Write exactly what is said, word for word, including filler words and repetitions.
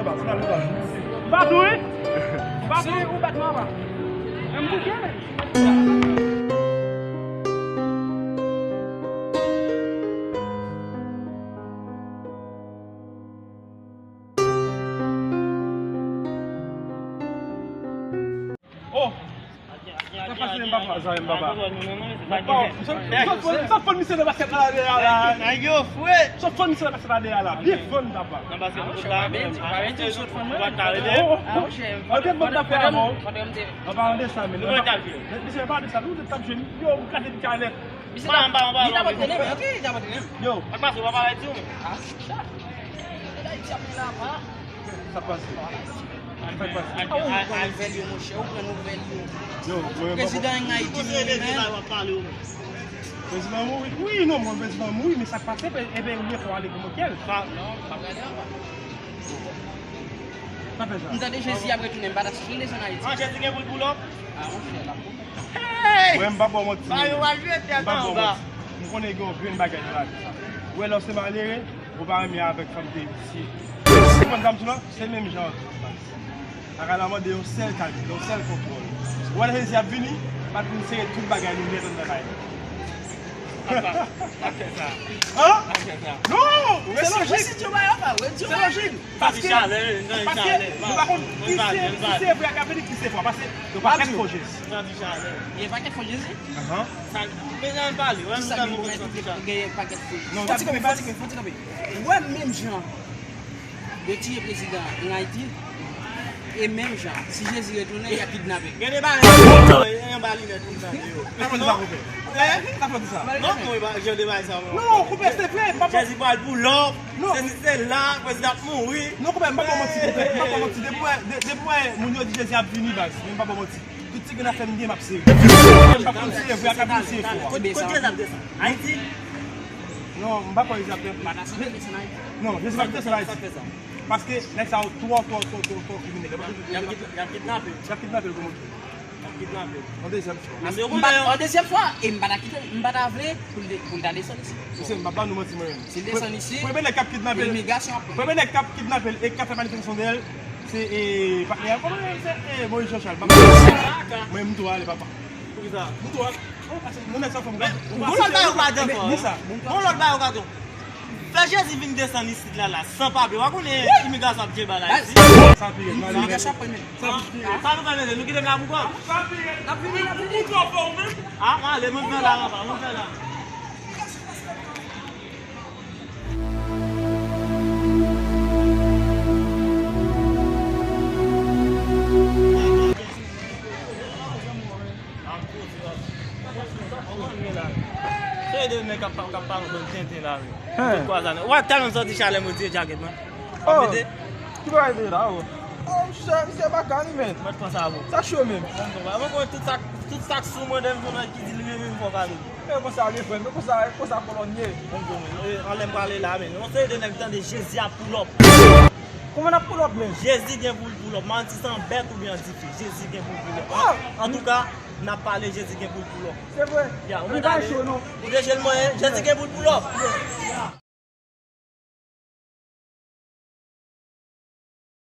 Bat ou, wi. Bat ou, wi, ou bat mwen anba. Menm bouke, men. Oh! Sa pase menm papa, sa menm papa. Papa, m sot, m sot, m sot fann misye nan basket la dèyè la. Nèg yo fre. M sot fann misye nan basket la dèyè la. Byen fann papa. Nan basket la menm. Pa rete, sot fann mwen. Ou pa ka rete. Oh, oh, oh. Pandan m te, pandan m te. An palan de sa, men. Nou pa ka vin. Misye pa de sa, nou t ap jwe. Yo, m gade m kalèt. Misye pa, pa, pa, li t ap antrene, men, ok, li t ap antrene. Yo. Ak pase, w ap pale di w, men. Ah, sa. Nèg Ayiti ap gen lava. Sa pase? Sa pase? Ah, ou pran nouvèl yo, monchè, ou pran nouvèl yo. Yo, mwen, prezidan an Ayiti mouri, men. Prezidan mouri? Wi, non, mwen prezidan mouri, men sa k pase, e, e, e, ou ye fò ale kòman kèl? Pa, non, pa prale anba. Sa fè sa? M tande Jezi ap retounen, m pa ta sou desann Ayiti. Ah, Jezi gen pou l pull up? Ah, monchè, l ap pull up. Hey! Mwen, m pa ba w manti. Ba yo al jwe tèt anba. M konnen gen yon grenn bagay nan lavi sa. Ou wè lè w se malere, ou pa renmen avèk fanm te si. Ou konprann sa m di w la? Se menm jan an tou. Bagay la mande yon sèl kalite, yon sèl kontwòl. Ou wè lè Jezi ap vini, pa t vin sere tout bagay nou nèt anndan kay la. Apa, apa sa. Hein? Apa sa. Non, se lojik. Se lojik. Paske, paske nou pa konn ki se, ki se vrè k ap vini, ki se fo. Paske yon pakèt fo Jezi. Gen pakèt fo Jezi? Ahan. Sa, men jan pale, wè, nou tèlman konn santi sa. Gen pakèt fo Jezi. Fò ti kanpe, fò ti kanpe, fò ti kanpe. Ou wè menm jan yo tiye prezidan an Ayiti, e menm jan, si Jezi retounen, y ap kidnape l. Gen de bagay, anba linèt pou m tande yo. Sa fò di sa, konpè? Sa fò di sa. Non, non, jan de bagay sa, non. Non, konpè, se vre, papa. Jezi pral pull up. Non. Se si se la, prezidan ap mouri. Non, konpè, m pa ba w manti, konpè, m pa ba w manti. Depi mwen, de-, depi mwen, moun yo di Jezi ap vini, baz, men m pa ba w manti. Tout ti grenn afè m gen, m ap sere. M pa konn si e vre ak ap si e fo. Kot, kot Jezi ap desann? Ayiti? Non, m pa kwè Jezi ap desann. Non, Jezi p ap desann Ayiti. Paske nèg sa yo twò, twò, twò, twò, twò kriminèl. Y ap kid-, y ap kidnape. Y ap kidnape l kòman? Y ap kidnape l. Yon dezyèm fwa. Paske yo konnen yo. Yon dezyèm fwa, e m pa ta kite, m pa ta vle pou l de-, pou l ta desann isit. Mesye, m pa ba nou manti, mwen menm. Si l desann isit, premye nèg k ap kidnape l, imigrasyon ap pran. Premye nèg k ap kidnape l e k ap fè manifestasyon dèyè l, se, e, patnè a. Kòman se, e, Moïse Jean Charles, papa? Mwen, m tou ale, papa. Poukisa? M tou ale. Mwen nèg sa fò m. Gon lòt bagay ou pa dakò. Li sa. Gon lòt bagay ou pa dakò. Fè Jezi vin desann isit la, la, san papye. Ou pa konnen imigrasyon ap djeba la isit. Sa pi rèd, non, la. Imigrasyon ap pran men. Sa pi rèd. Sa nou fè, mesye? Nou kite m la pou kò m. Sa pi rèd. N ap vini, n ap vini. Ou twò fò ou menm. Ah, mwen ale, mwen fè la, papa, mwen fè la. Se de nèg k ap, k ap pale bann tenten la, wi. Hein. Tout kwa sa, non. Ou wè tèlman m santi chalè, m retire djakèt mwen. Oh. Ki bagay se la, oh? Oh, chè, misye baka wi, men. Mèt pran sa, bro. Sa cho menm. Mwen konn tout sa, tout sa k sou mwen, dèm jounen ki di li renmen m fò pale. Men konsa l ye, frè m, men konsa, konsa kolòn ye. Bon, bon, men, e, anlè m prale la, men. Yon seri de nèg tande Jezi ap pull up. Kòman n ap pull up, men? Jezi gen pou l pull up. Manti se an bèt oubyen an dife. Jezi gen pou l pull up. Oh! Antouka, n ap pale, Jezi gen pou l pull up. Se vre. Ya, ou pa cho, non. Ou deje l mwen, Jezi gen pou l pull up.